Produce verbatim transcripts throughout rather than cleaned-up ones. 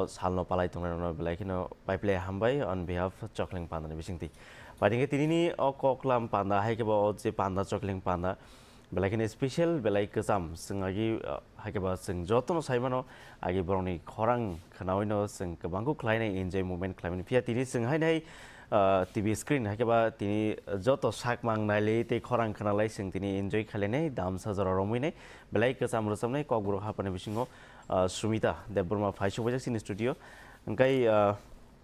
salno palai tongnai rokno belai kheno paiplai hambai on behalf Chokling Panda ni bisingtwi. Bai tini khe tinini o koklam panda hai khe bo o je panda Chokling Panda belai kheno special belai kwcham chwng agi, ah, hai khe ba chwng jotono sai mano agi borokni khorang khnaui no chwng kwbangkuk khlainai enjoy moment khlaimani phiya tini chwng hainai, ah, T V screen hai khe ba tini joto sakmang nailai tei khorang khnalai chwng tini enjoy khlainai damsa jora romwi nai belai kwcham rwchapnai kokborok hapani bisingo, ah, Sumita Debbarma phai sokbaijak chini studio. Hwnkhe, ah,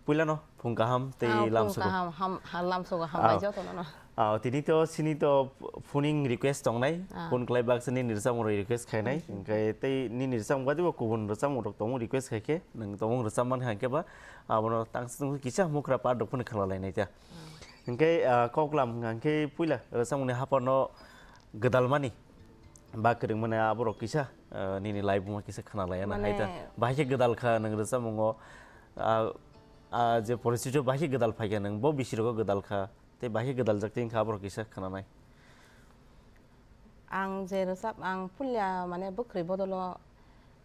puilano phung kaham tei Ah, phung lamsogo. Kaham, ham, ha, lamsogo hambai Ah. jotono no. Ah, tini to sini to phoning request tongnai. Ah. Phone khlai baksa nini rwchapmung rok request khainai. Hmm. Hwnkhe tei nini rwchapmung badi bo kubun rwchapmung rok tongo request khaikhe nwng tongmung rwchapmani hwnkhe ba abono tangsa tongsa kisa mukra part rok phano khnalainai ta. Hmm. Hwnkhe, ah, koklam hwnkhe puila rwchapmungni haphano gwdalmani ba kwrwngmani aborok kisa, ah, nini live-o kisa khnalaiya na hai ta. Mane bahai khe gwdal kha nwng rwchapmungo, ah, ah, je poristiti o bahai khe gwdal phaikha nwng bo bisi rogo gwdal kha tei bahai khe gwdal jak tei wngkha aborok kisa khnanai. Ang je rwchap, ang puila mane bwkhwrwi bodolo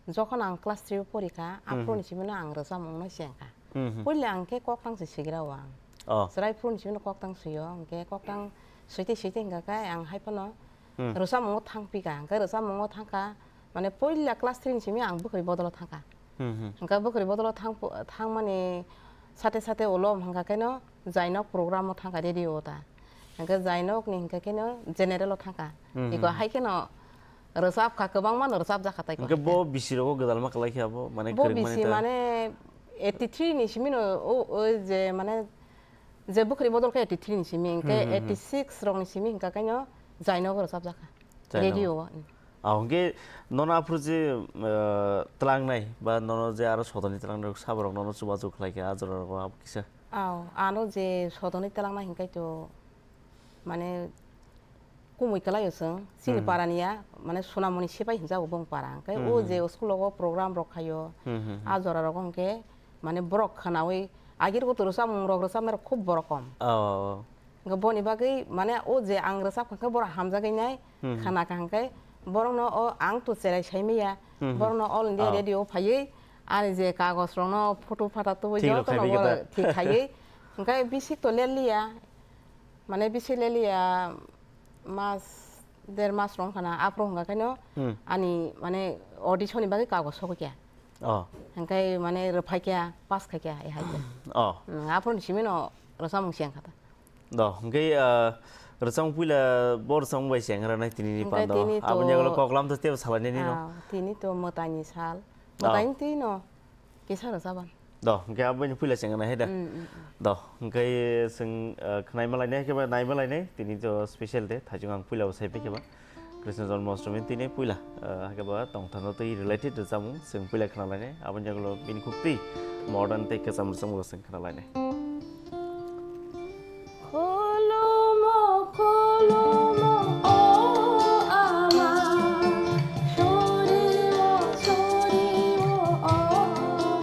jokhon ang class three o porikha, Hmm, aphuru hmm. ni simi no ang rwchapmung no sengkha. Hmm, hmm. Puila ang khe koktang se sigra o ang. Oh. Chwrai phuru ni simi no koktang swi o, hwnkhe koktang switwi switwi hwnkha khe ang hai phano Hmm. rwchapmung o thang phi kha. Hwnkhe rwchapmung o thang kha, mane puila class three ni simi ang bwkhwrwi bodolo thang kha. Hmm, hmm. Hwnkhe bwkhwrwi bodolo thang, thangmani sate sate ulo hwnkha khe no Jainok program o thangkha radio o ta. Hwnkhe Jainok ni hwnkhe khe no general o thangkha. Hmm, Iko hmm. Hai khe no rwchap kha, kwbangma no rwchap jak kha tai ko Hwnkhe hai bo khe. Bisi rogo gwdalma kwlai khe abo, mane Bo kwrwngmani bisi ta. Mane eighty three ni simi no o, o je mane je bwkhwrwi bodol khe eighty three ni simi, hwnkhe Hmm, hmm, hmm. eighty six rok ni simi hwnkha khe no Jainok o rwchap jak kha. Jainok. Radio o. Ah, hwnkhe nono aphuru je, eh, twlangnai ba nono je aro sodoni twlangnai rok sabo rok nono chubachu khlai khe ah jora rogo abo kisa. Aw, ano je sodoni twlangnai hwnkhe to mane kumui kwlaio chwng, chini Hmm. parani ya, mane Sonamoni Sipai hinjago bong para. Hwnkhe Hmm, o hmm. Je school rogo program rok khaio, Hmm, hmm, hmm. Ah jora rogo hwnkhe mane borok khwnaui agir go to rwchapmung rok rwchapnai rok khub borok kom. Oh, oh, oh. Hwnkhe boni bagwi mane o je ang rwchap kha khe borok hamjagwi nai Hmm, hmm. Khana kha hwnkhe borokno o ang to cherai sai maya, Hmm, hmm. Borokno All India Oh. Radio o phaiwi ani je kagoj rokno photo phata tubui Thik rok jotono khai bai borok khe ta. Thik khaiwi hwnkhe bisik to leliya, mane bisik leliya mas der mas rok wngkha na aphuru hwnkha khe no Hmm. Ani mane audition ni bagwi kagoj sogwi kha. Oh. Hwnkhe mane rwphai kha, pass khai kha, hai khe. Oh. Hmm, aphuru ni simi no rwchapmung seng kha ta. Do, hwnkhe, ah, rwchapmung puila bo rwchapmung bai se wngkha nai tini ni Hwnkhe pando. Tini to Aboni yagulo koklam to tebo salainani no. Ah, tini to mwtaini sal. Ah. Mwtaini twi no kisa rwchapmung. Do, hwnkhe aboni puila se wngkha nai hai da. Mm, mm, mm. Do, hwnkhe chwng, ah, khnaima lainai khe ba naima lainai tini to special day. Thaichung ang puila bo sai phai khe ba. Krishna Janmashtami tini puila, ah, hakhe ba tongthano tei related rwchapmung chwng puila khna lainai. Aboni yagulo bini khuk twi modern tei kwcham rwchapmung rok chwng khna lainai. Khulumo, khulumo, o ama, sori o, sori o, o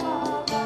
baba.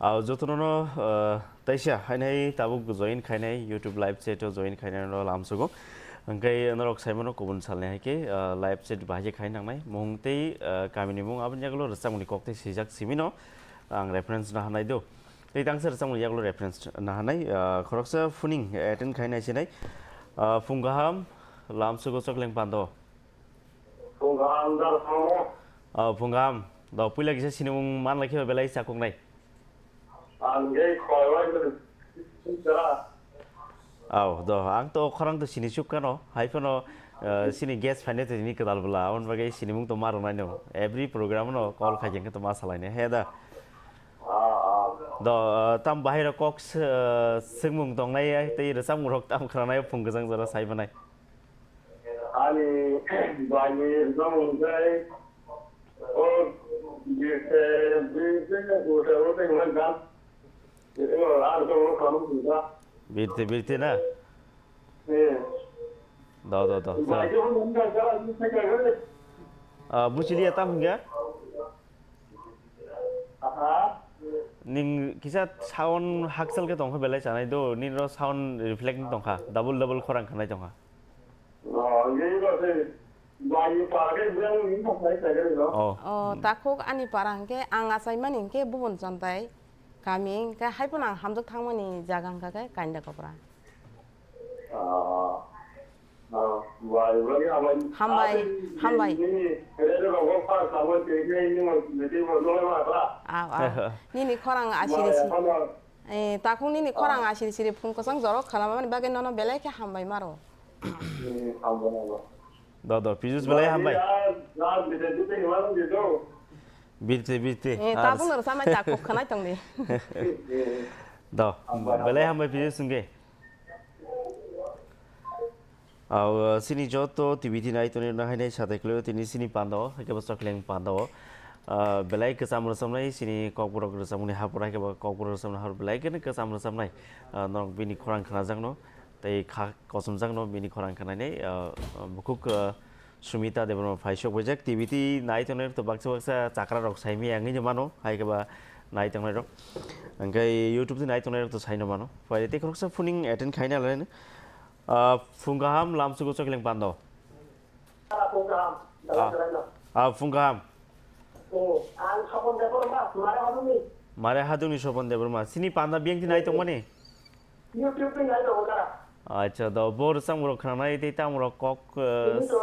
Ah, jotono no, ah, taisa hainai tabuk join khainai YouTube live chat o join khainai no lamsugo. Hwnkhe norok saimano kubun salni hai khe, ah, live chat bahai khe khai nangnai. Mung tei, ah, kamini mung aboni yagulo rwchapmungni kok tei swijak simi no ang reference na hanai do. Tei tangsa rwchapmungni yagulo reference na hanai, ah, khoroksa phuning attend khainai sinai. Ah, phung kaham, lamsugo chokleng pando. Phung kaham, dar phano. Oh, phung kaham. Do, puila kisa sinimung man lai khe belai chakuknai. Ang khe khoroknwi jora. Oh, do, ang to khorang to sini chuk kano. Hai phano, eh, sini guest phainai to tini kwtal bwla. Aboni bagwi sinimung to ma rwnai no. Every program no call khai khe to ma salainai. He da. Ah, ah. Do, eh, tam bahai rok kok s-, eh, swngmung tongnai, tei rwchapmung rok tam khwnanai phung kwchang jora sai manai. Ani baini rwchapmung khe, o, birte, birte, birte, birte hwnwi gan. Birte, birte na? Eh. Do, do, do. Bai khe hwnwi gan, gan, birte, birte. Ah, buchiliya tam hwnkha? Aha. Ning kisa sound hakchal khe tongkha belai chanai do, nini ro sound reflect wng tongkha, double double khorang khanai tongkha. Oh, nini ro se, bai para khe biyang nini thok sai sai khe no. Oh. Oh, takhuk ani para hwnkhe ang achaimani hwnkhe Bubun Chontai kami, hwnkhe hai phano ang hamjak thangmani jaga hwnkha khe Kainda Kopra. Ah, ah, bai, bai, hambai. Hambai, hambai. Nini, rere rogo pa, sabo, tei, nini, nini, nini, nini, nini, nini, Aw, aw. Nini khorang asiri si-, eh, takhuk nini khorang asiri siri phung kwchang jorok khanamani bagwi nono belai khe hambai maro. Do, do, Piyush belai hambai. Birte, birte. Eh, tabuk no rwchamnai takhuk khwnai tongdi. Do, belai hambai Piyush hwnkhe. Aw, sini joto T V T nai tonwi rwna hainai satai kwlaio tini sini panda o, hai khe bo chokleng panda o. Ah, belai kwcham rwchapnai sini kokborok rwchapmani hapor, hai khe bo kokborok rwchapmani hapor belai kheno kwcham rwchapnai. Ah, norok bini khorang khnajakno tei kha kochomjakno bini khorang khnainai, ah, bukhuk, ah, Sumita Debbarma phai sok baijak. T V T nai tongnai rok to baksa baksa chakra rok sai maya wngwi no mano, hai khe ba nai tongnai rok. Hwnkhe YouTube twi nai tongnai rok to sai no mano. Phai tei khoroksa phuning attend khaina lai. Ah, phung kaham lamsugo chokleng pando. Ah, phung kaham. Ah. Dalai, dalai no. Ah, phung kaham. Oh, ang Sopon Debbarma, Mare Hadungni. Mare Hadungni Sopon Debbarma. Sini panda biyang tini nai tongmani? YouTube twi nai tongo kara. Acha, do bor samrok khnanai tei tamrok kok, eh, Ini to,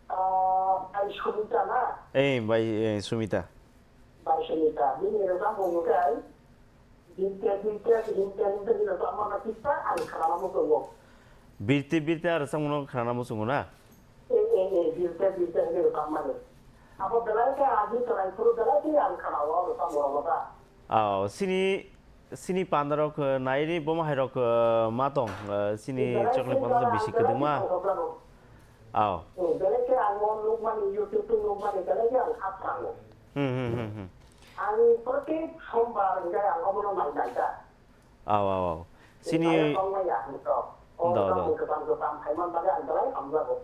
ah, ai Sumita na? Eh, bai, eh, Sumita. Bai Sumita. Bini rwchapmung khe ai Birte, birte, birte, birte, birte, tamo na kisa, ang khanama muchungo. Birte, birte, aro samung no khanama muchungo na? Eh, eh, eh, birte, birte, birte, tamo na. Abo belai khe, agi torai phuru belai khe ang khanao, aro samung no da. Aw, sini, sini pandarok, eh, naini bomo hairok, eh, ma tong, eh, sini belai chokle khe pandar belai bisi ang belai kwdwma. Khe tongthok jago. Aw. Eh, belai khe ang o nukmani, YouTube-o nukmani, belai khe ang kha sango. Hmm, hmm, hmm, hmm. Ang protek sombar hwnkhe ang obono nang naikha. Aw, aw, aw. Sini. Ang tongmaya hwnkhe. O do, do. Tamo kwcham kwcham phaimani bagwi ang belai hamjago.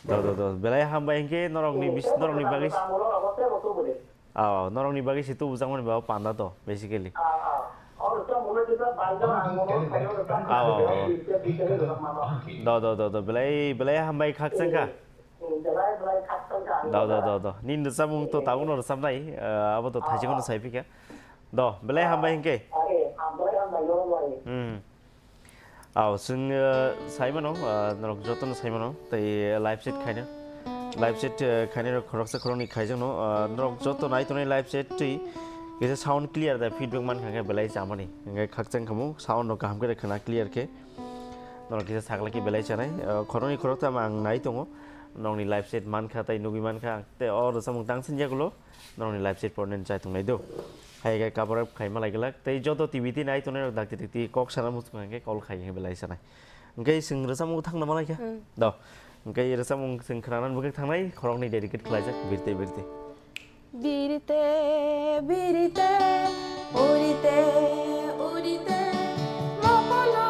Do, do, do. Belai hambai hwnkhe norokni bis-, norokni bagwi. Aw, aw, norokni bagwi se tubujakmani ba o panda to, basically. Aw, aw, aw. Do, do, do, do. Belai, belai hambai khakchangkha. Do, do, do, do. Nini rwchapmung to tabukno rwchapnai, eh, abo to thaichikno sai phikha. Do, belai hambai hwnkhe. Hmm. Aw, chwng, eh, sai mano, eh, norok jotono sai mano, tei live chat khaino. Live chat, eh, khainai rok khoroksa khoroknwi khaijakno, eh, norok joto nai tongnai live chat twi kisa sound clear da feedback mankha khe belai chamani. Hwnkhe khakchang khamu sound rok kaham khe khna clear khe. Norok kisa sakla khe belai chanai, eh, khoroknwi khoroktham ang nai tongo. Nokni live chat mankha tei nugwi mankha, tei o rwchapmung tang sini yagulo. Norokni live chat pornani chai tongnai do. Hai khe cover up khaima lai glak. Tei joto T V T nai tongnai rok dakti dakti kok sana muchung hwnkhe call khai hwnkhe belai sanai. Hwnkhe chwng rwchapmung thangna malai kha. Hmm. Do. Hwnkhe rwchapmung chwng khnanani bwkhak thangnai khoroknwi dedicate khlaijak birte birte. Birte, birte, urite, urite, mokolo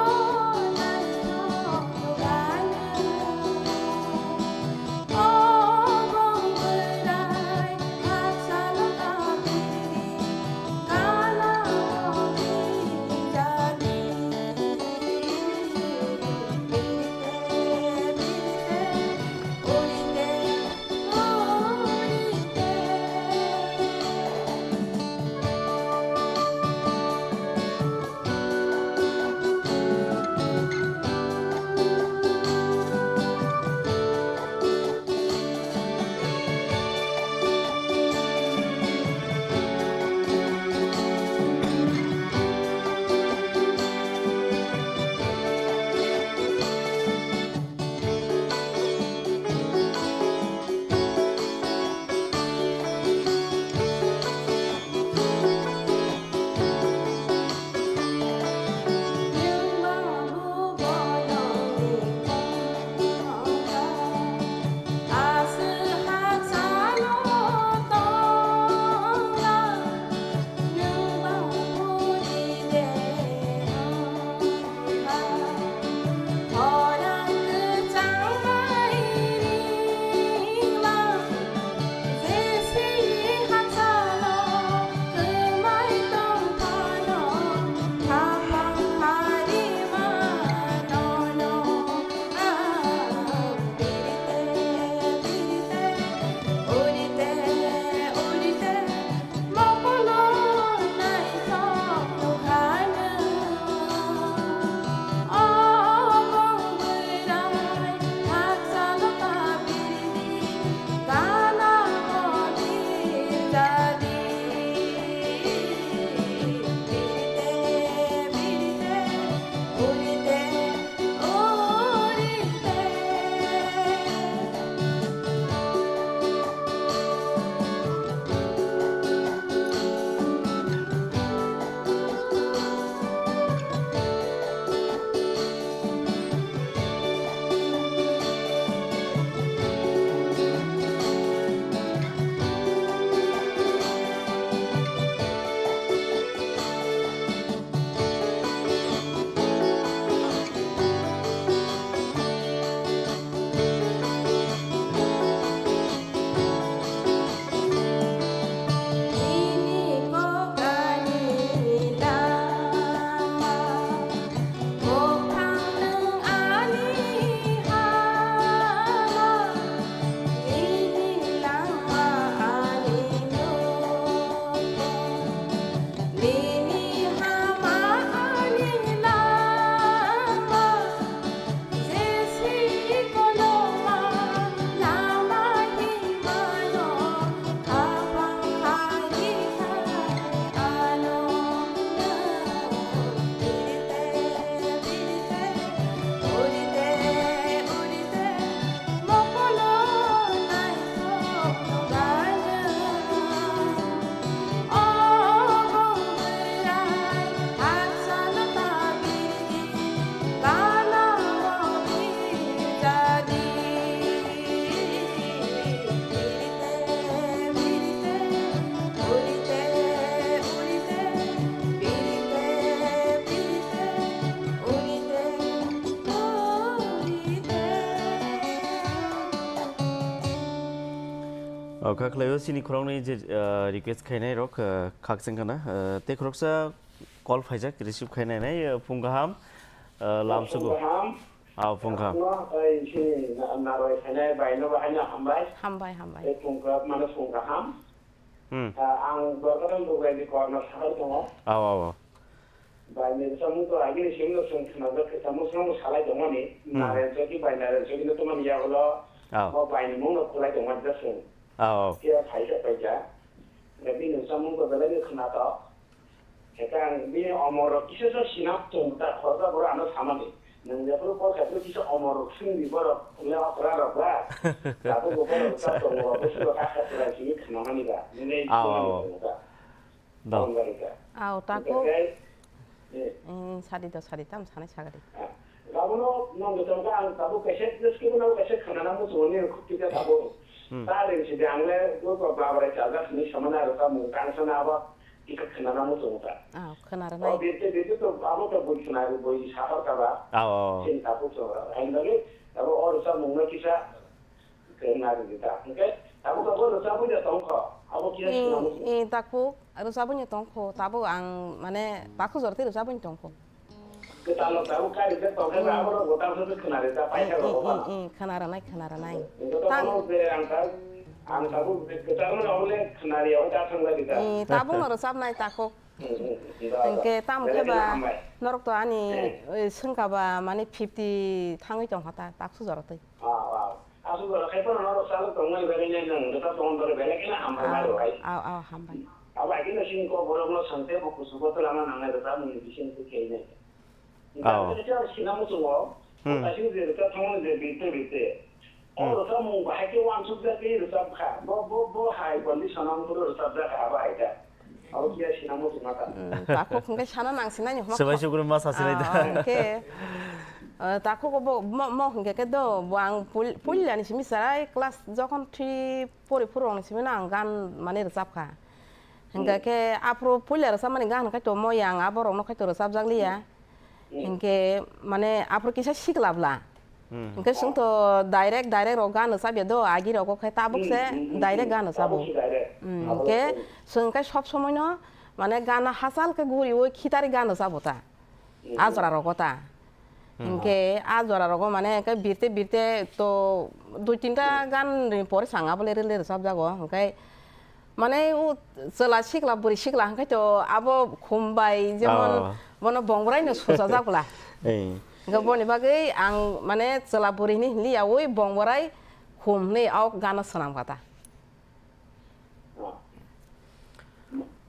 naisok. O, kha khlaio chini khoroknwi je, ah, request khainai rok, ah, khakchang khana. Ah, tei khoroksa call phaijak, receive khainai nai, ah, phung kaham, ah, lamsugo. Phung kaham. Ah, phung kaham. Phung kaham, tei chini na-, narwai khainai bai no bahai no hambai. Hambai, hambai. Tei phung kaham, mano phung kaham. Hmm. Ah, ang Borkatam Bubaini korno sabai tongo. Aw, aw, aw. Baini bwsakmung to agini simi no chwng khwnajak khe tamo swngbo salai tongmani. Hmm. Naren Chokhi bai Naren Chokhi no twmani yagulo. Aw. Bo baini mung no khulai tongmani da chwng. Aw, aw. Phiya phaisa paikha. Bini bwsakmung to belai no khwnatok. Heka ang bini omor rok kisa sa sinam tong ta khoroksa borok ano samani. Nwng jephuru kok khe phuru kisa omor rok swngdi borok le okra rok ba. Tabuk bo borok sa tongo, bo sulo kha kha kwrang simi khwnamani ba. Nini Aw, aw, aw. Tongo ba. Dong. Tongo ba rika. Aw, tako. Hingke kai, eh. Eh, sadi do, sadi tam sanai sagadi. Ah, abono nong tong ka ang tabuk kaisa, just kibo nang kaisa khwnana muchungo ni khuk tita tabuk. Hmm. Ta ring sidi ang le group of babrai chajak ni samana aro ta mung kang sana abo. Ika khwnana muchungo ta. Ah, khwnarnai. O, birte, birte to, abo to bui khwnari, bui sahar ka ba. Ah, oh. Chini takhuk to, ang dagi, abo o rwchapmung no kisa khwnari di ta. Hingke, tabuk abo rwchapwi da tongkho. Abo kisa Eh, khwnamung. Eh, takhuk, rwchapwi no tongkho. Tabuk ang, mane, takhuk jora tei rwchapwi no tongkho. Kwtal rok tabuk kari khe tongkhe ba, hmm, abo rok bo tamsa se khwnari ta, paisa rok bo, eh, eh, khwnarnai, khwnarnai. Nokho to tang- bono je ang ta, ang tabuk je kwtal no abo le khwnari, abo ta thang lai ta. Eh, tabuk no rwchapnai takhuk. Hmm, hmm, hmm, da, da. Hingke tamo khe ba, belai kheno hambai. Norok to ani, eh, eh, swngka ba, mane fifty thangwi tongkha ta, takhuk jora tei. Ah, ah. Aswk jora khai phano norok chalo tongmani bagwi nai nwng rwchap tongmani bagwi belai kheno hambai ma rw hai. Aw, aw, hambai. Abo hai kheno chini kok borok no swngte bo kuchugo twlangna nangnai rwchapmung ni bising twi khe nai. Aw. Kaisa sina muchungo, hmm, kaisa je rwchap thangmani je birte birte. O, hmm, rwchapmung bahai khe uansuk jak tei rwchap kha. Bo, bo, bo hai condition ang phuru rwchap jak kha abo hai khe. Abo kiya sina muchung ma ta. Hmm, takhuk hwnkhe sana nang sinai ni hwnba. Swbai kha-, sugrwma sa sinai da. Ah, hwnkhe, eh, takhuk bo mo, mo hwnkhe khe do, bo ang pul-, puila ni simi chwrai class jokhon three pori phuru rok ni simi no ang gan mane rwchap kha. Hwnkhe, hmm, khe aphuru puila rwchapmani gan hwnkhe to mo yang abo rok no khai to rwchap jak liya. Hmm. Hwnkhe mane aphuru kisa sikla bwla. Hmm. Hwnkhe chwng to direct, direct rok gan rwchap ya do, agi rogo khai tabuk se, hmm, hmm, hmm, direct, hmm, gan rwchabo. Tabuk se direct. Hmm, abo hwnkhe rok. Chwng khai sob somoi no mane gan hachal khe guriwi khitari gan rwchabo ta. Hmm. A jora rogo ta. Hmm. Hwnkhe a jora rogo mane khe birte birte to dui tinta, hmm, gan ni pore chwng abo le rwchap jago. Hwnkhe mane o chwla sikla, bwrwi sikla hwnkhe to abo khum bai jemon, oh, bono bongborai no suchajak bwla. Eh. Hwnkhe boni bagwi ang mane chwla bwrwi hinwi hinliya oi bongborai khum hinwi o gana swnam kha ta.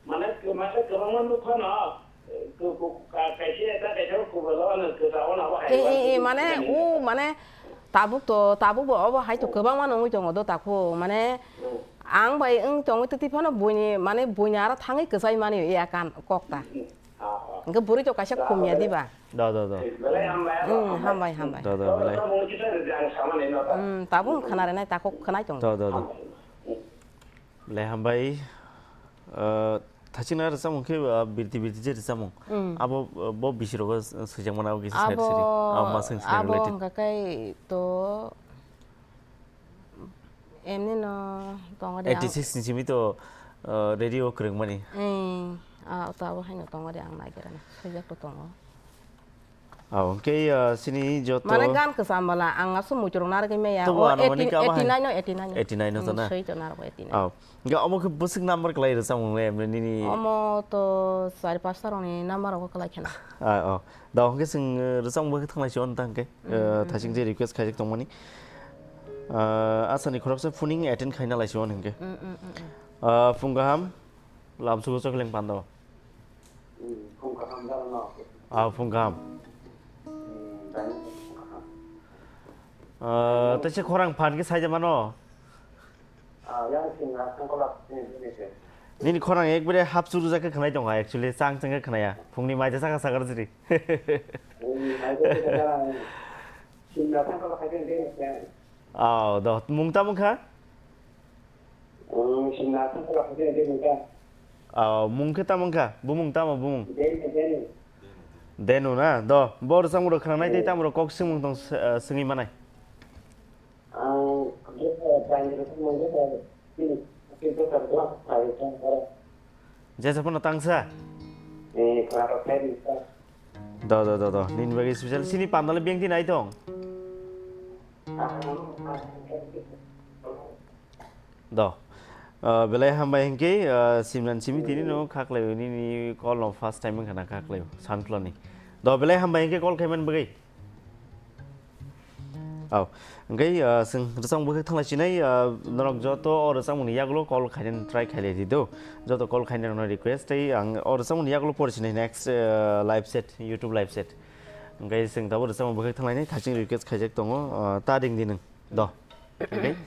Mane, mane kwbangma nukha no, ku-, ku-, ka-, kaisa eta kaisa kubalo ano kwchao no abo hai. Eh, eh, eh, mane, o, mane, tabuk to, tabuk bo obo hai to kwbangma nungwi tongo do takhuk, mane, hmm, ang bai wng tongwi twtwi phano buini, mane, buini aro thangwi kwchai mani ya kan kok ta. Hmm, hmm. Ah, ah. Hwnkhe bwrwi to kaisa khumya diba? Da, da, da. Belai hambai, hmm, hambai, hambai. Da, da, belai. Hmm, tabuk khwna rwnai, takhuk khwnai tong. Da, da, da. Belai hambai. Ah, thachina rwchapmung khe, ah, birti birti je rwchapmung. Hmm. Abo, ah, bo bisi rogo swijak mana abo kisa side side. Abo ma swng side abo related. Hwnkha kai to Emni no tongo de ang. Eighty six ni simi to, uh, radio kwrwngmani. Eh, ah, to abo haino tongo de ang naigerana. Swijak to tongo. Ah, hwnkhe, uh, sini joto mane gan kwcham bwla ang aswk muitu rok narwgwi maya. Tobo o ano mani eighty, khe abo hai eighty nine no, eighty nine no. Eighty nine no to na? Hmm, swi to narwgo eighty nine. Ah, hwnkhe omo khe bwswk number kwlai rwchapmung le emni nini? Omo to char pasta rokni number rogo kwlai kheno. Ah, oh. Da hwnkhe chwng, uh, rwchapmung bai khe thanglai si o nta hwnkhe. Uh, thasing je request khaijak tongmani. Ah, asani khoroksa phuning attend khaina laisio hwnkhe. Mm, mm, mm, mm. Ah, phung kaham, lamsugo Chokheleng Pando. Mm, phung kaham, darano. Ah, phung kaham. Mm, darano, phung kaham. Ah, tei se khorang phan khe saija mano? Ah, yang sing na thangkol la sini sini se. Nini khorang ekbare hapsuru jak khe khwnai tongo, actually, chang chang khe khwnaya. Phungni maija saka saka rw siri. Mm, maija saka saka, sing na thangkol la khai khe se. Oh, do, mung tamo kha? Hmm, sing na thang khe rok khe de mung kha. Oh, mung khe tamo kha? Bumung tamo bumung? Denu, Denu. Denu na? Do, bo rwchapmung rok khwnanai tei tamo rok kok swngmung tong s-, eh, swngwi manai? Ang, je, eh, Daniel rwchapmung je, eh, Jesa phano tangsa. Do, do, do, do. Nini bagwi special. Sini pandale bengti nai tong. Do. Ah, belai hambai hinkhe, ah, simnan simi tini no khaklai nini call no first time wngkha na khaklai sankloni. Do, belai hambai hinkhe call khaiman bagwi. Au. Hingke, ah, chwng rwchapmung bwkhak thanglai sinai, ah, norok joto o rwchapmungni yagulo call khainani try khailai di do. Joto call khainai rokno request tei ang o rwchapmungni yagulo pori sinai next, ah, live set, YouTube live set. Hingke chwng tabuk rwchapmung bwkhak thanglainai thaiching request khaijak tongo, ah, ta ring di nwng. Do. Hingke.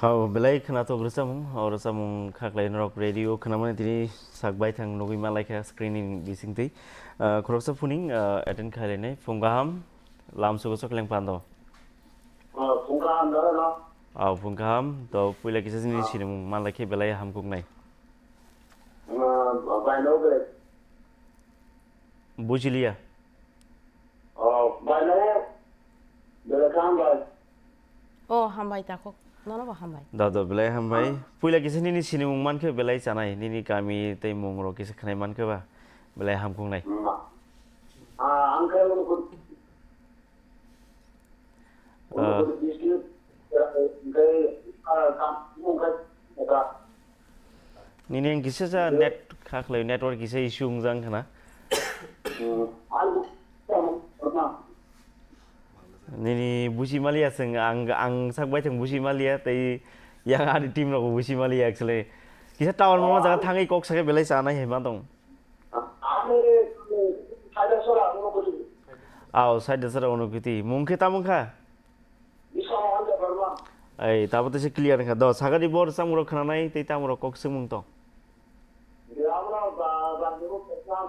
Oh, belai khwnathok rwchapmung, o rwchapmung khaklai norok radio khwnamani tini sak baithang nugwi manlaikha screen ni bisingtwi. Ah, khoroksa phuning, ah, attend khailai nai. Phung kaham, lamsugo chokleng pando. Ah, phung kaham, dara no? Ah, phung kaham, to puila kisa chini sinimung manlaikhe belai hamkuknai. Ah, bai no belai. Bujiliya. Oh, bai no. Belai kaham bai. Oh, hambai takhuk. Nono bo hambai. Da, da, belai hambai. Puila kisa nini sinimung mankhe belai chanai. Nini kami tei mung rok kisa khnai mankhe ba belai hamkuknai. Ah, ang khe Ah. Nini ang kisa sa net khaklai network kisa issue wngjak khna. Nini buji maliya chwng ang, ang sak bai thang buji maliya tei yang ani team rok buji maliya actually. Kisa tower mama jaga thangwi kok sakhe belai chanai hai ma tong. Ani, side sora, ano koti. Aw, side sora, ano koti. Mung khe tamo kha? Bisa mo anda Barma. Ai, tabo to se clear kha. Do, sagadi bor samung rok khnanai, tei tamo rok kok swngmung tong. Grama ba, ba, ba, ba,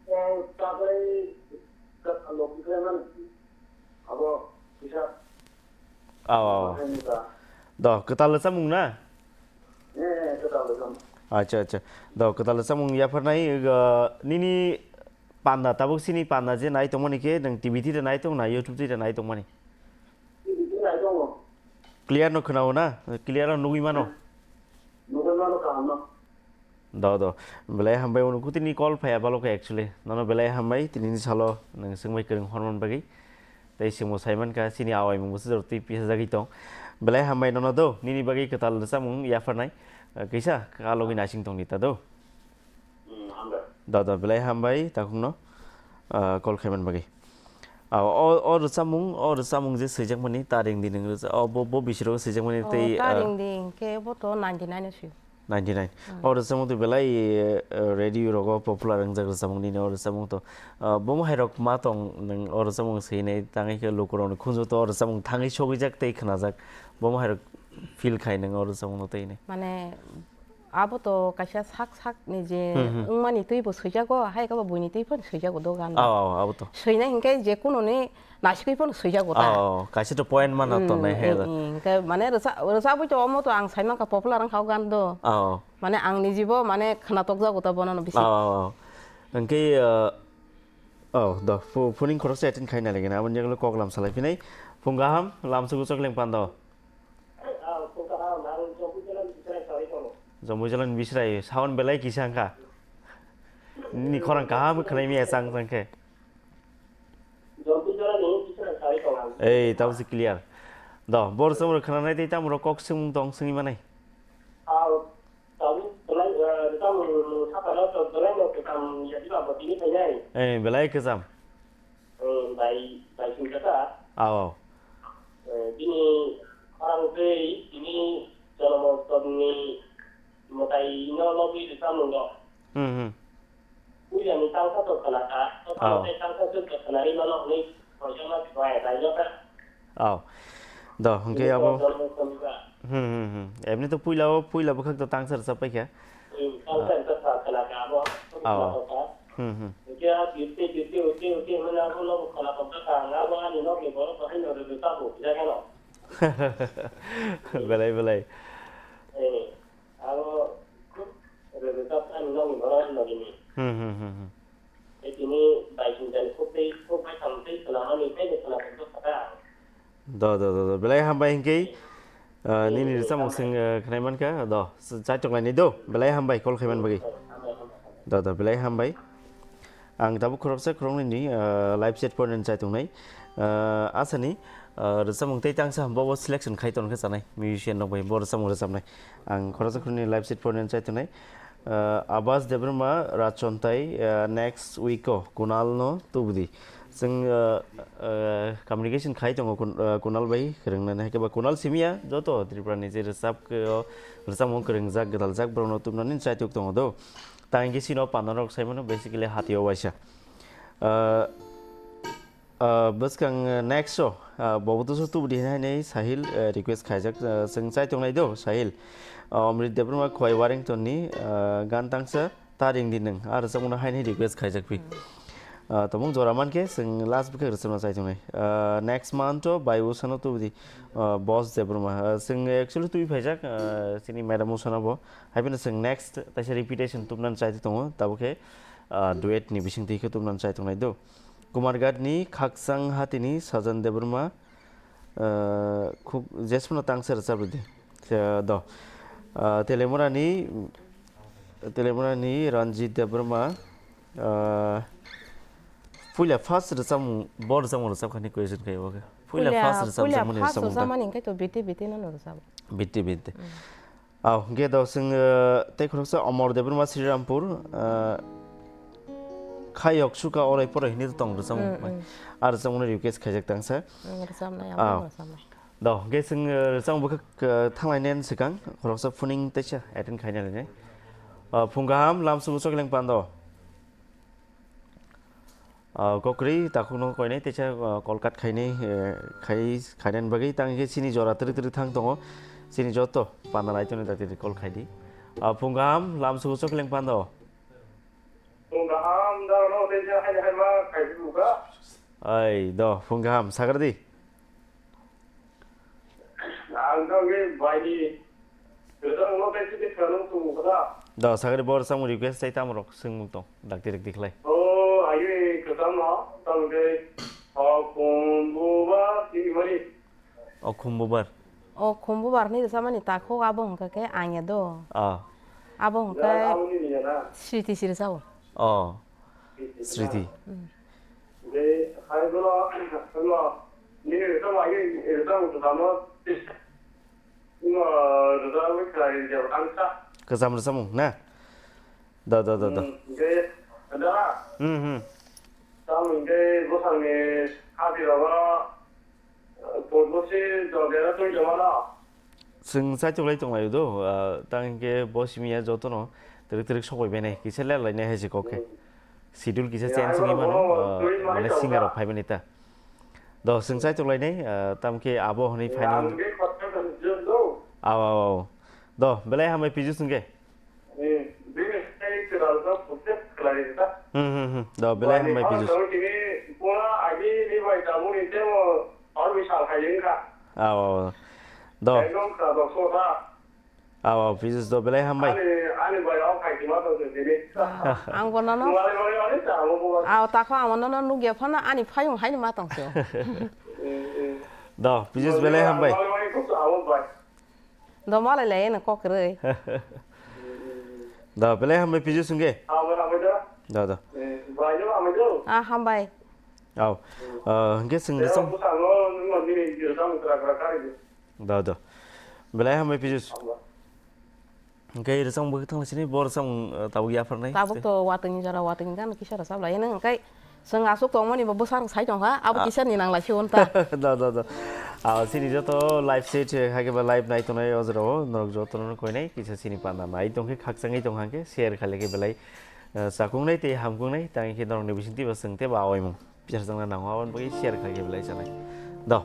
ba, tabai, ka, lo, ka, man, abo, bisa. Aw, aw. Aw, ni ta. Do, kwtal rwchapmung na? Eh, kwtal rwchapmung. Acha, acha. Do, kwtal rwchapmung yapharnai, uh, nini panda, tabuk sini panda je nai tongmani khe, nwng T V twi da nai tong na, YouTube twi da nai tongmani? T V twi nai tongo. Clear no khwnao na? Clear no nugwi mano? Nugwi mano kaham no. Do, do. Belai hambai, uno kutini call phaiya balo khe actually. Nono belai hambai, tinini salo nwng swngbai kwrwng hormon bagwi. Tei swngbo saimankha, chini awaimungbo se jor twi pisa jagwi tong. Belai hambai nono do, nini bagwi kwtal rwchapmung yapharnai. Kaisa, ka logwi naising tong di ta do. Hmm, hambai. Do, do, belai hambai, takhukno, ah, call khaiman bagwi. Ah, o, o rwchapmung, o rwchapmung je swijakmani, ta ring di nwng rwcha-, o, bo, bo bisiro swijakmani Oh, tei, ta ah, ring di, hwnkhe bo to ninety nine o swi. Ninety nine. Hmm. O rwchapmung twi belai, eh, radio rogo popular wngjak rwchapmung nini o rwchapmung to. Ah, bomo hai rok ma tong nwng o rwchapmung swinai tangwi khe lukurokni khunju to o rwchapmung thangwi sogwijak tei khnajak. Bomo hai rok feel khai nwng o rwchapmung no tei hinwi. Mane, abo to kaisa sak sak ni je Hmm, hmm. wngmani twi bo swijago, hai khe bo buini twi phano swijago do gan. Aw, aw, abo to. Swinai hinkhe je kuno ni Naisikwi phano swijago ta. Oh, kaisa to point mana to Hmm, nai he. Hmm, hmm. Khe mane rwcha-, rwchabwi to omo to ang sai mankha popular wngkha o gan do. Oh. Mane ang nijibo mane khna tokjago ta bono no bisi. Oh, oh, oh. Hwnkhe, uh, oh, do, phu-, phuning khoroksa attend khaina lagi na, aboni jagalo kok lam salai phinai. Phung kaham, lam sugu chokleng pando. Jompuijalani bisrai, sound belai kisa wngkha. Nini khorang kaham khwnai maya chang chang khe. Ei, tamo se clear. Do, bor chwng rok khwnanai tei tamo rok kok swngmung tong swngwi manai. Ei, belai kwcham. Hmm, bai, bai sing kha ta. Aw, aw. Eh, bini khorang twi tini jonomo topni mwtai no lobwi rwchapmung rok. Hmm, hmm. Puila ni tangsa to khwna kha, to Aw. Tangsa to khwna ri mano hwnwi koijakma bai bai no kha. Aw. Do, hwnkhe Ini abo to jonomo topni ba. Hmm, hmm, hmm. Emni to puila o, puila bwkhak to tangsa rwchap paikha. Hmm, tangsa rwchap khwna kha abo. Aw. Khwna kha. Hmm, hmm. Hwnkhe a birte, birte, birte, birte hwnwi abo no khwna tongkha kha, ang abo ani nokni borok bahai no rwrwi tabuk, jaga no. Belai, belai. Eh, abo khub rwrwi tabuk ani nokni borok ani nokni. Hmm, hmm, hmm, hmm. Tei tini bai sing jani khub tei, khub bai samung tei khwna mani tei no khwna tongkha kha. Do, do, do, do. Belai hambai hwnkhe, ah, nini rwchapmung swng, ah, khnai mankha. Do, s-, chaitok lainai do. Belai hambai call khaiman bagwi. Do, do, belai hambai. Ang tabuk khoroksa khoroknwini, ah, live chat point ni chaitongnai. Ah, asani, ah, rwchapmung tei tangsa bobo selection khai tonkhe chanai. Musician rok bai bo rwchapmung rwchapnai. Ang khoroksa khoroknwini live chat point ni chaitongnai. Ah, Abas Debbarma Rachontai, ah, next week o Kunal no tubudi. Chwng, ah, ah, communication khai tongo Kun-, ah, Kunal bai, kwrwng nani hai khe ba Kunal simi ya, joto Tripura ni je rwchap khe o, rwchapmung kwrwngjak, gwdaljak borok no tubnani chaitok tongo do. Ta hwnkhe chini o panda rok sai mano basically hati o waisa. Ah, Ah, bwskang, ah, next show, ah, bobo tusu tubudi hinwi Sahil, ah, request khaijak, ah, chwng chai tongnai do, Sahil. Ah, Amrit Debbarma Khowai Warrington ni, ah, gan tangsa ta ring di nwng, ah, rwchapmano haini request khaijak phi. Hmm. Ah, tongmung jora mankhe chwng last bwkhak rwchapna chai tongnai. Ah, next month o bai usano tubudi, ah, Boss Debbarma. Ah, chwng actually tubui phaijak, ah, chini madam usano bo. Haiphano chwng next taisa repetition tubnani chai tongo, tabukhe, ah, duet ni bisingtwi khe tubnani chai tongnai do. Kumarghat ni Khakchang Hati ni Sajan Debbarma, ah, khuk jesphano tangsa rwchap rwdi. Ah, do. Ah, Telemura ni, Telemura ni Ranjit Debbarma, ah, puila first rwchapmung, bo rwchapmung rwchapkhani question khai o khe. Puila first rwchapmani rwchapmung ta. Rwchapmani hwnkhe to biti biti no rwchap. Biti biti. Mm. Aw, hwnkhe do chwng, eh, tei khoroksa Omor Debbarma Srirampur, eh, khayok suka orai porai hinwi tong rwchapmung. Mm, mm. Ah, rwchapmungno request khaijak tangsa. Mm, rwchapnai, aw. Amo rwchapnai. Do, hwnkhe chwng, eh, rwchapmung bwkhak, eh, thanglainani swkang khoroksa phoning teisa attend khaina lainai. Ah, phung kaham, lam sugo choklang pando. Ah, kokri takhukno koinai teisa, ah, call cut khainai, eh, khai, khainani bagwi tang khe chini jora twrwk twrwk thang tongo. Chini joto panda nai tonwi dakti call khaidi. Ah, phung kaham, lam sugo choklang pando. Phung kaham, darano teisa haini haima khaidi buka. Ai, do, phung kaham, sagardi. Ang tangwi baini rwchapmungno tei sini khwnanw tongo kha. Do, sagri bo rwchapmung request chai tamo rok swngmung tong, dakti rwkdi khlai. O, aywi kwcham no, tamo khe, o, khumbubar, tini mani. O, khumbubar. O, khumbubar ni rwchapmani takhuk abo hwnkha khe ang ya do. Ah. Abo hwnkha khe aboni ni ya na. Sriti si rwchapmung. Oh. Sriti. Mm. Je, hai bono, bono, nini rwchapmung, nini rwchapmung kwcham no, imo, rwchapmung khlai rwjak ang sa. Kwcham rwchapmung na? Da, da, da, da. Hmm, je, da. Hmm, hmm. Tamo hwnkhe bwsakni hati rogo, Podmosi jodera twi tongmano. Chwng chaitok lai tong laio do, ah, tang hwnkhe bo simi ya jotono twrwk twrwk sok bai bainai, kisa ler lainai hai se kok khe. Hmm. Schedule kisa change wngwi mano, ah, mane singer rok phai bani ta. Do, chwng chaitok lainai, ah, tamo khe abo hwnwi phainai. Aw, aw, aw. Do, belai hambai Pijus hwnkhe. Eh, bini sai kwtal khe protect khlai rwkha. Hmm, hmm, hmm. Do, belai hambai Pijus. Tini pura agi ni bai tabuk ni temo hor bwsal khai wngkha. Aw, aw, aw. Do. Ekdom kwtal khe kha. Aw, aw, Pijus do belai hambai. Ani, ani bai rok khai tongma tong se tini. Ah, ang bo nono. Nwng ani bai ani ta amo bo. Aw, takho amo nono nugya phano ani phayung haino ma tong se. Eh, eh. Do, Pijus belai hambai. Nwng ani bai kok amo bai. Do malai lai eno kok kwrwi. Da, belai hambai Pijus hwnkhe. Hambai, hambai da. Da, da. Eh, bai, hambai da. Ah, hambai. Aw. Ah, hwnkhe chwng rwchapmung. Bwskango nwng nini rwchapmung kwrak kwrak kari di. Da, da. Belai hambai Pijus. Hambai. Hwnkhe rwchapmung bo thangla sini bo rwchapmung, ah, tabuk yapharnai. Tabuk to watwini jora watwini gana kisa rwchap lai nang hwnkhe. Chwng aswk tongmani bo bwsarok sai tongkha, abo kisa ni nang lai se unta. Da, da, da. Ah, chini joto live set, eh, hai khe ba live nai tongnai o jora o, norok joto no koinai, kisa chini panda nai tongkhe, khakchangwi tongkha hwnkhe, share khai lai khe belai, eh, chakungnai tei hamkungnai, tang khe norok ni bisingtwi bo chwng tei ba awaimung. Pichar changna nango, aboni bagwi share khai khe belai chanai. Da.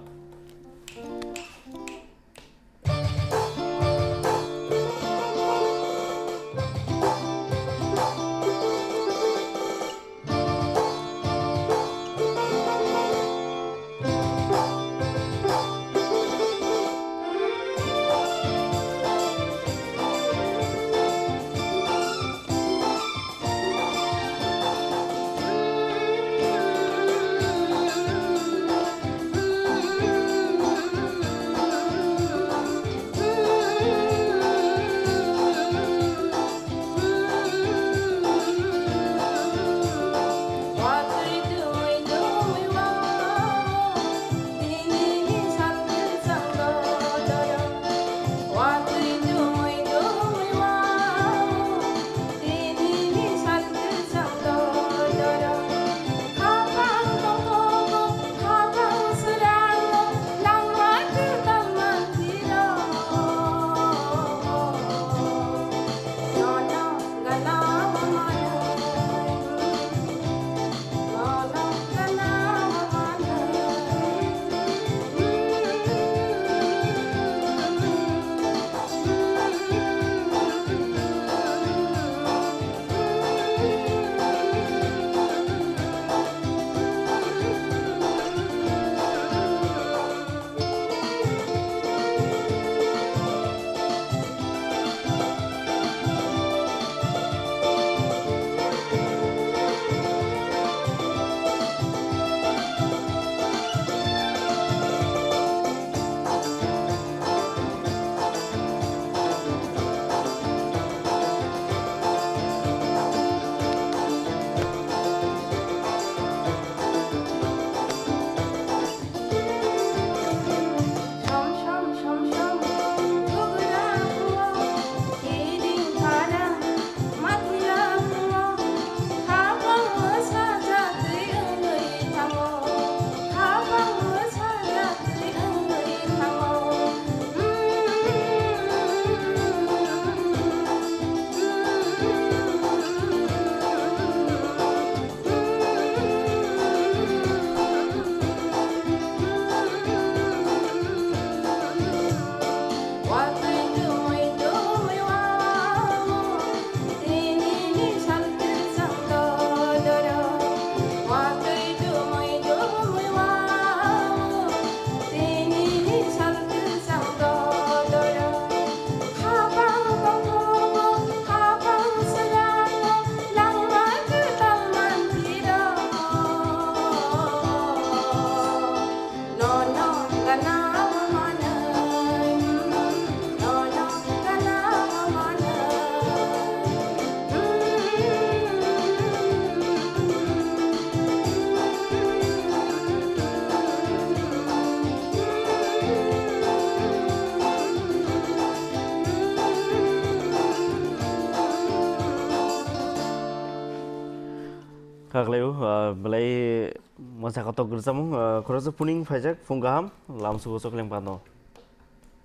Khaklai o, ah, belai mosa kotok rwchapmung, ah, khoroksa puning phaijak, phung kaham, lamsugo chokling pano.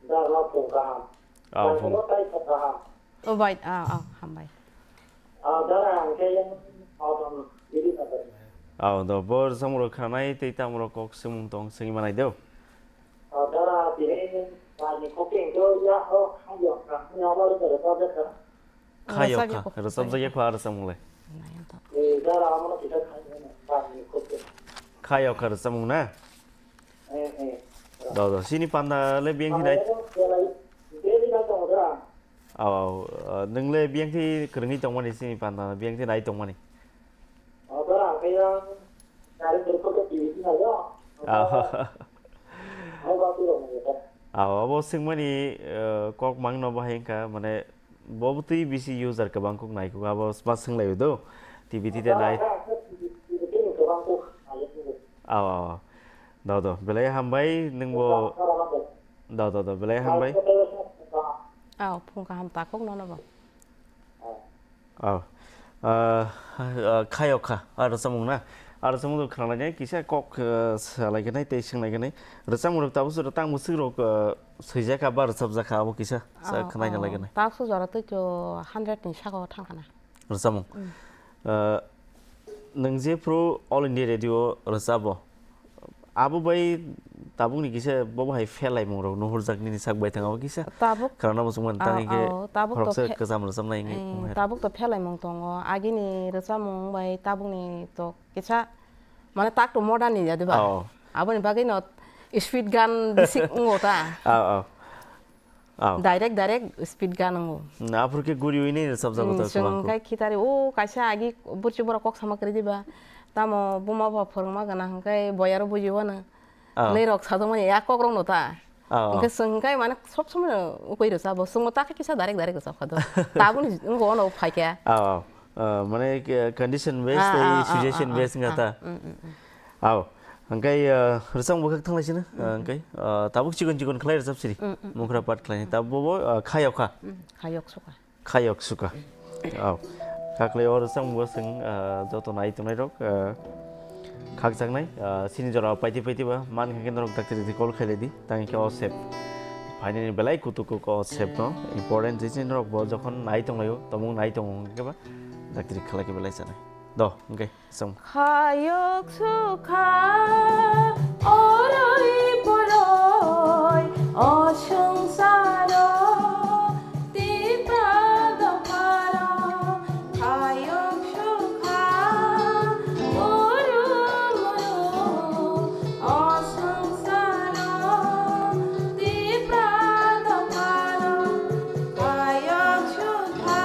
Dara phung kaham. Ah, phung. Lamsugo tai phung kaham. O bai, ah, ah, hambai. Ah, dara ang khe yang, ah, bang, biri na bai. Ah, do, bo rwchapmung rok khanai, tei tamo rok kok swngmung tong, swngwi manai do. Ah, dara tini, ah, ni kopi ang khe ya, oh, ang yang, ah, ni amar dara ta dara. Kha yok kha, rwchapjak ya kho, ah, rwchapmung le. Kha yok kha rwchapmung na? Do, do, sini panda le biyang hinai. Aw, aw, ah, nwng le biyang thi kwrwngwi tongmani sini panda, biyang thi nai tongmani. Aw. Aw, abo swngmani, eh, kok mangno bahai wngkha, mane, bo bwtwi bisi user kwbang kuk nai kuk, abo ma swnglaio do, T V tite nai. Aw, aw, aw. Do, do, belai hambai, nwngbo. Do, do, do, belai hambai. Aw, phung kaham ta kuk nono bo. Oh. Ah, ah, khayok kha. Ah, rwchapmung na? Ah, rwchapmung do khwnalainai, kisa kok, ah, salaikhanai tei swnglaikhanai. Rwchapmung rok tabuk soro tang bwswk rok, ah, swijak kha ba rwchapjak kha abo kisa sa khwnaina laikhanai. Tabuk soro twi to hundred ni saka o thang khana. Rwchapmung. Mm. Ah, nwng je phuru All India Radio rwchabo, abo bai tabukni kisa bobo hai phelai mung rok nuhurjak nini sak bai thang abo kisa. Tabuk. Khwlangna muchungmani tang, ah, hingke, oh, tabuk to khoroksa phe-, kwcham rwchapnai hingke, eh, wngkha. Tabuk to phelai mung tongo. Agini rwchapmung bai tabukni to kisa mane tak to modern ni ya, diba? Oh. Aboni bagwi no speed gun bisi wngo ta. Oh, oh. Aw. Direct, direct speed gun wngo. Hmm, aphuru khe guriwi nini rwchapjago. Hmm, to chwng kwbangkuk. Khe khitari, o kaisa agi burchi borok kok sama kwrwi diba. Tamo buma bo phwrwngma gana hwnkhe boyaro bujiwano. Aw. Hwnwi rok sajwkmani ya kokrokno ta. Aw, aw. Hwnkhe chwng hwnkhe mane sob somoi ukui rwchabo. Chwngbo ta khe kisa direct, direct rwchapkha do. Tabukni wngkha ono phaikha. Aw, aw. Ah, mane, eh, condition based, ah, tei, ah, ah, situation, ah, based, ah, wngkha ta. Ah, mm, mm, mm. Aw, hwnkhe, eh, rwchapmung bwkhak thanglaisino, eh, mm, hwnkhe, eh, tabuk chikon chikon khlai rwchap siri. Mm, mm, mm. Munkhra part khlaini. Tabuk bo, eh, khayok kha. Mm, khayok sukha. Khayok sukha. Aw. Khaklai o rwchapmung bo chwng, eh, joto nai tongnai rok, eh, khakjaknai, eh, sini jora paiti paiti ba man khe norok dakti dakti call khailai di. Tang khe o sep. Finally belai kutuk kuk o sep no. Important jisi norok bo jokhon nai tonglaio, tomung nai tongo hwnkhe ba dakti khlai khe belai chanai. Do, hwnkhe, song. Khayok sukha, oroi poroi, o swngcharo, tipra dopharo, khayok sukha, uru muru, o swngcharo, tipra dopharo, khayok sukha.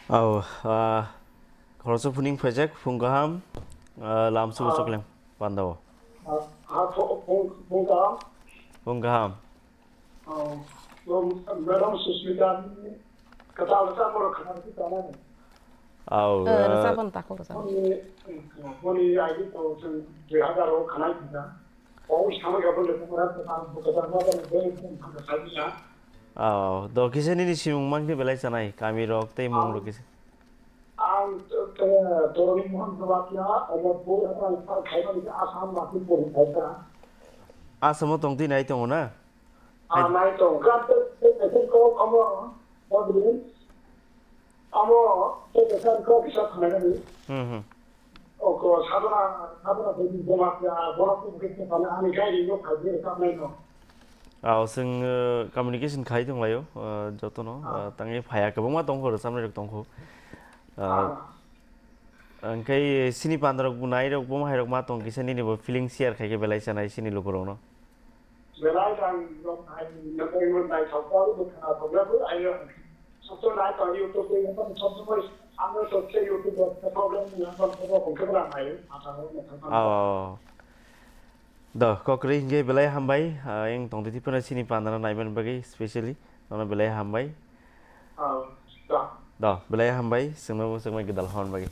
Au, ah, khoroksa phuning phaijak, phung kaham, ah, lamsugo Ah. chokleng pandao. Ah, ah, phu-, phung, phung kaham. Phung kaham. Oh, madam Susmita ni kwtal rwchapmung rok khna rwgwi tongo. Au, Eh, ah, rwchapmung tako rwchapmung. Boni, boni I D to chwng dui hazar o khna rwgwi tongo. Au, do kisa nini simung mangkhe belai chanai, kami rok tei mung rok kisa. Ang, eh, Toroni Mohan Jamatia, Omorpur, ang, ang khaimani khe Assam, Lakhipur, khaikha. Assam o tongtwi nai tongo na? Ah, nai tongo. Khe tei, tei, tei, kok omo, Bodri. Amo, tei kaisa kok kisa khnaimani. Hmm, hmm. Oko sadona, sadona tei joma kya, borok tei bwkhe tei ani gari no khai de, ta nai no. Ah, chwng, uh, communication khai tong laio, uh, jotono, Ah. uh, tangwi phaya kwbangma tongkho, rwchapnai rok tongkho. Uh, Ah. Hwnkhe sini pandarok bo nai rok, bo hai rok ma tong kisa nini bo feeling share khai khe belai chanai sini lukurok no. Belai rang rok hai, naitokmani naithok, bo bo khna thok ya, bo ayo. Sob to nai to YouTube te, sob to moi, ang to se YouTube te problem ni, ang to problem ni, ang to problem ni, ang to problem ni, ang to problem ni. Oh, oh, oh. Do, kokrwi hwnkhe belai hambai, ah, eng tongtwi phano sini pandana naiman bagwi specially, nono belai hambai. Ah, da. Do, belai hambai, chwngno bo chwngmai gwdal hwn bagwi.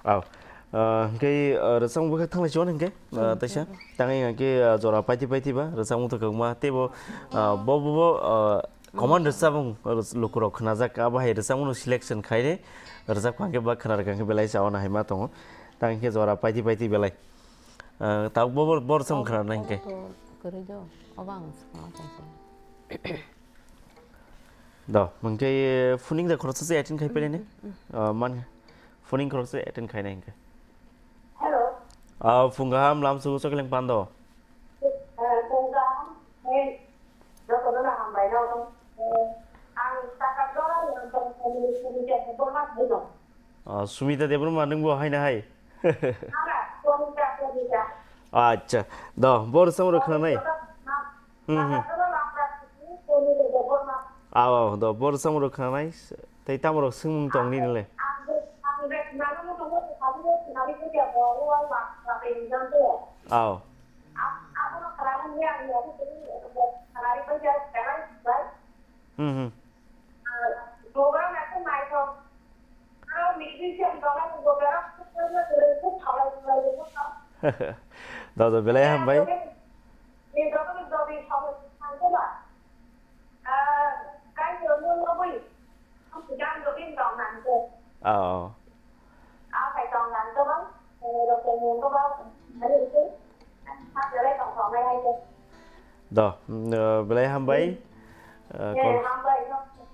Au. Ah, hwnkhe, ah, rwchapmung bwkha thanglai chon hwnkhe, ah, taisa. Tangwi hwnkhe, ah, jora paiti paiti ba, rwchapmung to kwbangma. Teibo, ah, bo, bo, bo, ah, common rwchapmung, ah, lukurok khnajak, abo hai rwchapmung no selection khainai. Rwchap kha hwnkhe ba khna rwkha hwnkhe belai chawana hai ma tongo. Tang hwnkhe jora paiti paiti belai. Ah, tabuk bo, bo, bo rwchapmung khna rwnai hwnkhe. Kwrwi do, obo ang swkang tongkha. Do, hwnkhe phuning da khoroksa se attend khai pele ne? Mm, mm. Ah, man, phuning khoroksa attend khai nai hwnkhe. Hello. Ah, phung kaham lamsugo chokleng pando. Eh, phung kaham. Hey, jotono no hambai no. Eh, ang Takarjala ni ang tong family phuning khe borma thai no. Ah, Sumita Debbarma nwng bo hai na hai? Ara, Pramita, Pramita. Acha, do, bo rwchapmung rok khna nai. Hmm, hmm. Aw, aw, do, bo rwchapmung rok khna nai. Tei tamo rok swngmung tong nini le? Aw. Hmm, hmm. Dodo, belai hambai. Oh. Do, mm, eh, belai hambai. Eh, call.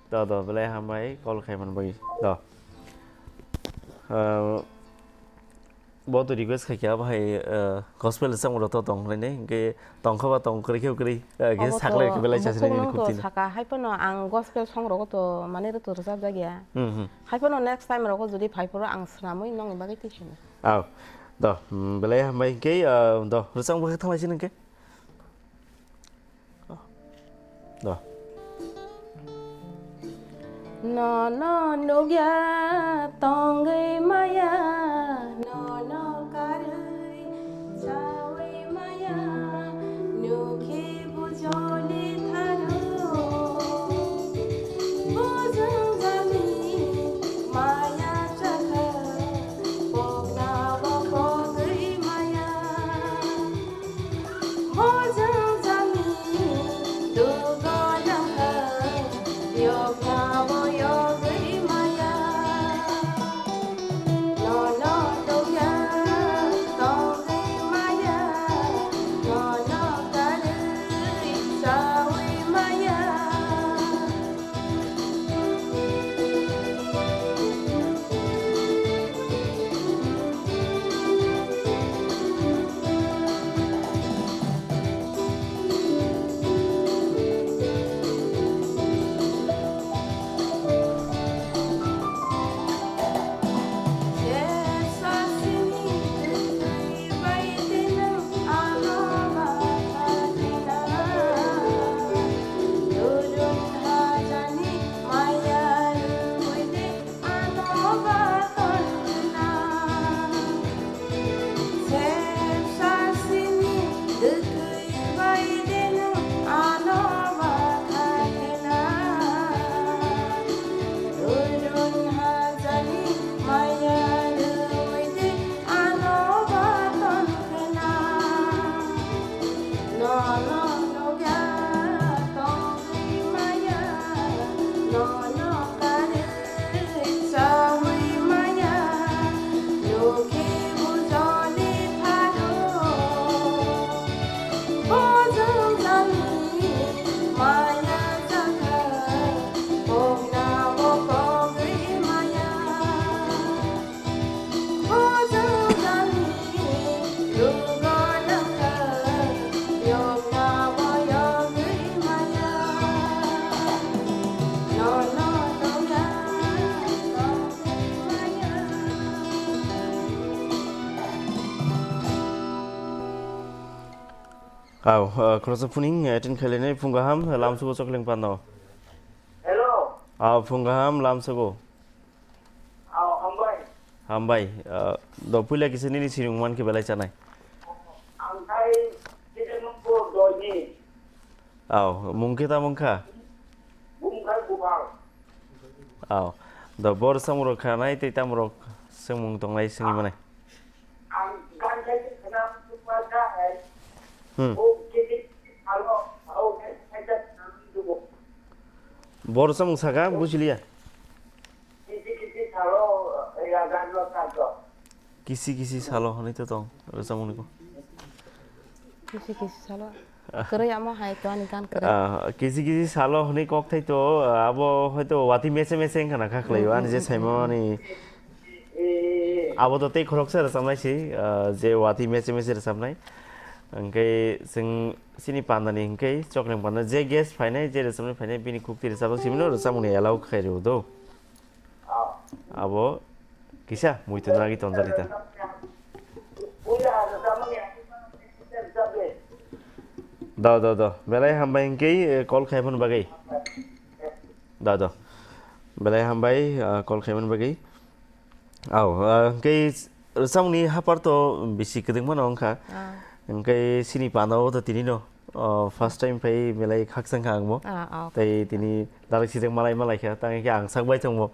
Do, do, belai hambai, call khai man bai. Do. Eh, bo to request khai kha, bahai, eh, gospel song rok to tong lai ne, hingke tong kha ba tong kwrwi khe kwrwi, eh, khe obo saklai to, khe belai obo chasini ni khukno to khukti no. Saka hai phano ang gospel song rogo to mane rwtwi rwchap jak ya. Hmm, hmm. Hai phano next time rogo jodi phai phuru ang swnamwi nongni bagwi twi sino. Aw, do, mm, belai hambai hingke, eh, do, rwchapmung bo khe thanglai sini hingke. Do. Nono nukya tongwi maya, nono karwi chawi maya, nukhe bujoli tharo. Bujang jani maya chakha, pokna bo pogwi maya. Aw, uh, khoroksa phuning, uh, attend khailai nai phung kaham, uh, lamsugo chokling pano. Hello. Aw, phung kaham, lamsugo. Aw, hambai. Hambai, uh, do puila kisa nini sinimung man khe belai chanai. Ang khai Chitranandpur Doini. Aw, mung khe ta mung kha? Mung khai Gopal. Aw, do bor samurok khanai tei tamurok swngmung tongnai swngwi manai. Ang gan khai khana tukma kha hai. Hmm. O kiti salo, o khai khai ta dugo. Bor samung saka bujiliya. Kiti kiti salo ya gan lo saka. Kisi kisi salo hwnwi to tong rwchapmungni ko. Kisi kisi salo. Kwrwi amo hai to ani gan kwrwi. Ah, kisi kisi salo hwnwi kok thai to, ah, abo hoito watwi mese mese wngkha na kha khlaio, ani je saimani. Abo to tei khoroksa rwchapnai se, ah, je watwi mese mese rwchapnai. Hwnkhe chwng chini pandani hwnkhe chokling panda je guest phainai, je rwchapnai phainai, bini khuktwi rwchapjak simi no rwchapmungni allow khai rw do. Abo kisa muitu nagi tonjali ta. Da, da, da. Belai hambai hwnkhe, eh, call khai phano bagwi. Da, da. Belai hambai, ah, call khai phano bagwi. Aw, ah, hwnkhe rwchapmungni hapar to bisi kwdwng mano wngkha. Ah. Hwnkhe chini panda o to tini no. O, first time phai belai khakchang kha ang bo. Ah, ah. Tei tini dadak sijak malai malai kha, tang khe ang sak bai tongmo.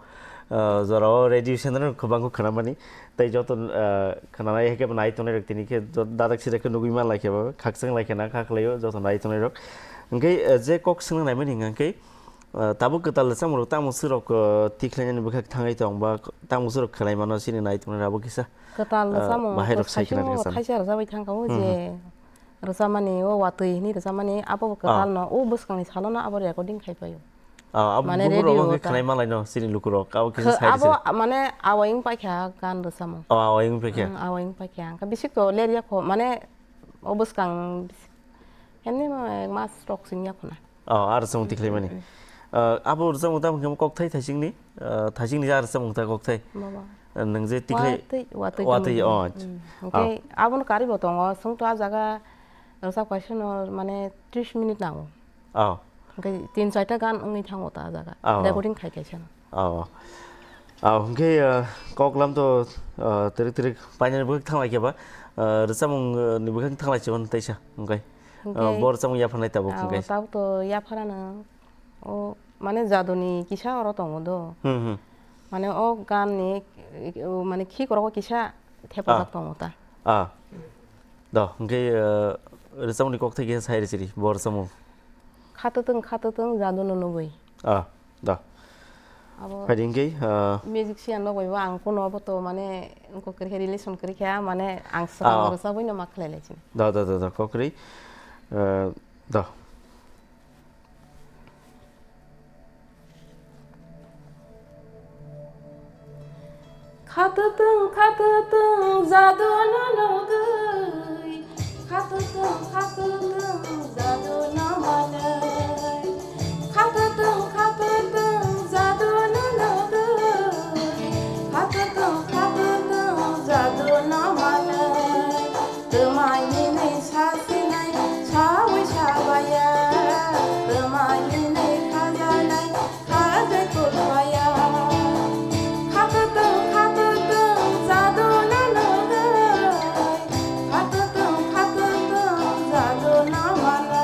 O, jorao radio channel kwbang kho khwnamani. Tei joto, o, khwnanai hai khe bo nai tongnai rok tini khe jo-, dadak sijak khe nugui malai khe bo, khakchang lai khe na kha khlaio joto nai tongnai rok. Hwnkhe, o, je kok swngna naimani hwnkha khe, o, tabuk kwtal rwchapmung rok tamo swrok, o, tikhlainani bwkhak thangwi tong ba tamo swrok khwnai mano chini nai tongnai rok abo kisa, Kwtal o, rwchapmung bahai rok sai khwna saisung rwchapmung. Thaisa rwchapwi thangkha o Hmm, je hmm. Rwchapmani o watwi hwnwi rwchapmani abo bo Ah. Kwtal no o bwskangni salo no abo recording khai paio. Ah, abo Mane bukurok radio o khe ta. Khwnai malai no chini lukurok abo kisa Khe-, sai abo rwchapmung. Mane awai wng paikha gan rwchapmung. Oh, awai wng paikha. Hmm, awai wng paikha. Hwnkhe bisi to ler ya kho mane o bwskang bis-, hemni ma-, mas rok sing ya khuna. Oh, aro chwng tikhlaimani. Mm, mm, mm. Ah, abo rwchapmung tamo khe kokthai thaisingni, ah, thaisingni ja rwchapmung ta kokthai. Baba. Ah, nwng je tikhlai Watwi, watwi watwi, tongmani. Oh, acha. Mm. Ah. Hwnkhe abono karwi bo tongo, chwng to ah jaga rwchap kaisa no mane tris minute nango. Oh. Hwnkhe tin chaita gan wngwi thango ta ah jaga. Oh. Recording khai kaisa no. Oh. Ah, hwnkhe, ah, koklam to, ah, twrwk twrwk painani bwkhak thanglai khe ba, ah, rwchapmung, ah, ni bwkhak thanglai chibani taisa, hwnkhe. Hwnkhe, Ah, bo rwchapmung yapharnai tabuk ah, hwnkhe. Tabuk to yapharano, o, mane jaduni kisa oro tongo do. Hmm, hmm. Mane o ganni, o, mane khikrok o kisa thepajak Ah. Tongo ta. Ah. Do, hwnkhe, ah, rwchapmungni kokthai kisa sai rw siri, bo rwchapmung. Khatwtwng, khatwtwng, jaduno nugwi. Ah. Da. Abo Phaidi hwnkhe, ah, musician rok bai bo ang kuno abo to mane wngkok kwrwi khe relation kwrwi khe mane ang swkang Ah. Rwchabwi no ma khlai lai sini. Da, da, da, da, kok kwrwi. Ah, da. Khatwtwng, khatwtwng, jadu no nugwi. Khatwtwng, khatwtwng, jadu no manwi. Khatwtwng, khatwtwng, jadu no nugwi. Khatwtwng, khatwtwng, jadu no manwi. Twma hinwi sasinai, sawi sabaya. Twma hinwi khajanai, Khajaikul baya, khatwtwng, khatwtwng, jadu no nugwi. Khatwtwng, khatwtwng, jadu no manwi.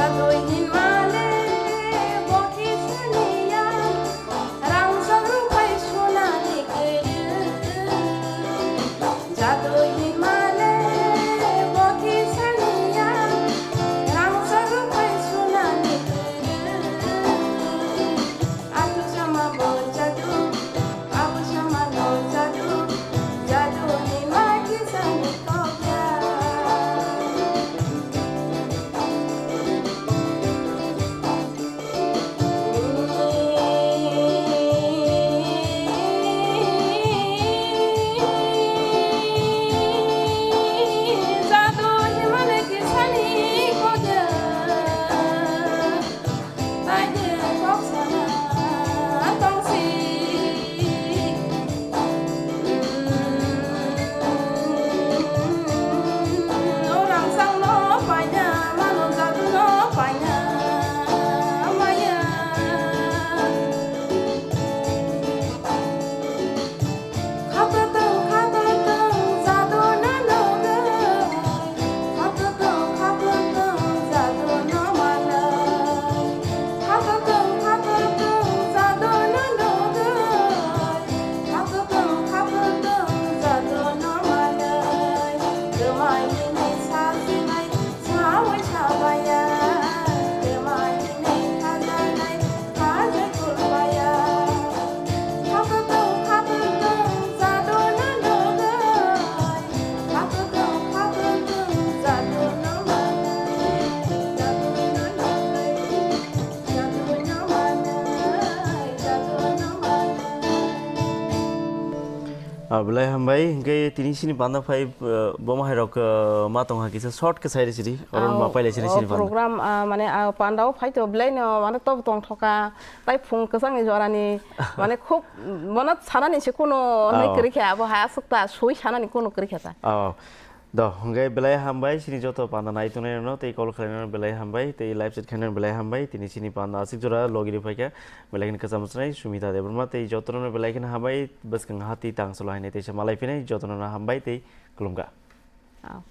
Jadui hinmale bo kisa niya, rangchak rwphai sunani kwrwi. Jadui hinmale bo kisa niya, rangchak rwphai sunani kwrwi. Atu sama bo jadu, abo sama bo jadu, jadu ni ma kisa ni kokya. Ah, belai hambai, hingke tini sini panda phai, eh, boma hai rok, eh, ma tong ha kisa short ke sai sidi, oron ma pailai sini sini panda. Program, ah, mane, ah, panda o phai to belai no, mane to tong thoka, tai phung kesang ni jora ni, mane khub, mane sana ni se kuno, ne kiri khe abo ha asuk ta, sui sana ni kuno kiri khe ta. Oh, do, hingke belai hambai, sini joto panda nai tongnai no, tei call khlai no belai hambai, tei live chat khainai belai hambai, tini sini panda asik jora logi ri phai khe, belai khe kesam sanai, Sumita Debbarma, tei joto no belai khe hambai, bwskang hati tang solo hai ne, tei se malai phinai, joto no hambai, tei Khulumkha. Oh.